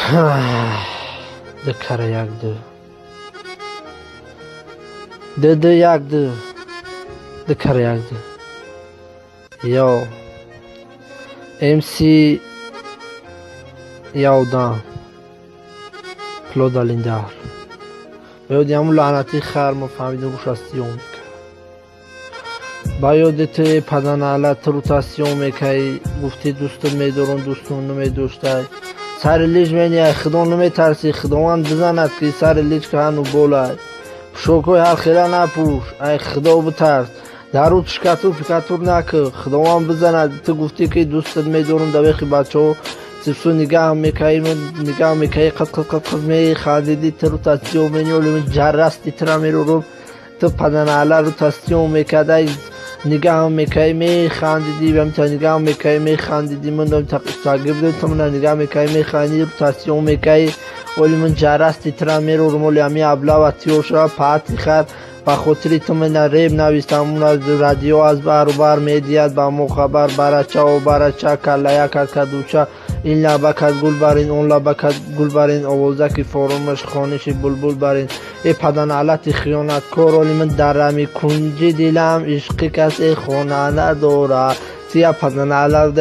Ду кара як ду. Ду ду як ду. Ду кара як ду. Йо. МС Явдан. Плодалиндар. Ба ёди ҳамун лаънатии хар мо фаҳмидем, рӯш аз сиём мекард. Ба ёди ту, паданалат, ту рӯта сиём мекаи, гуфтӣ дӯстат медорам, дӯстон намедоштай. Сари лич менияй, худо наметарсӣ, худованд бизанад, ки сари лич каҳану болай. Пӯшокҳои ҳар хела напӯш, ай худо битарс. Дар рӯ штукатур пикатур накӣ, худованд бизанад. Ту гуфтӣ, ки дӯстат медорам, дар вехи бачаҳо сипсу нигаҳ мекаи, нигаҳ мекаи, қат қат қат қат механдидӣ, ту рӯта сиём менёли, ҷаррасти тура мерорум. Ту паданаала рӯта сиём мекардай, нигаҳ мекаи, механдидӣ, ҳамта нигаҳ мекаи, механдидӣ, ман тагиб ту мана нигаҳ мекаи, механдидӣ, рӯта сиём мекаи, оли ман ҷаррасти тура мерорум, оли ҳами аблава тиёр шава, паати хар. Ба хотири ту мана реп навистам, радио аз бару бар медиҳад ба мо хабар. Барачао барача, каллая кадкадуча, ин лабакат гул барин, он лабакат гул барин, овозаки форомаш хониши булбул барин. Э паданалати хиёнаткор, оли ман дарами кунҷи дилам ишқи касе хона надорад. Тия паданалат.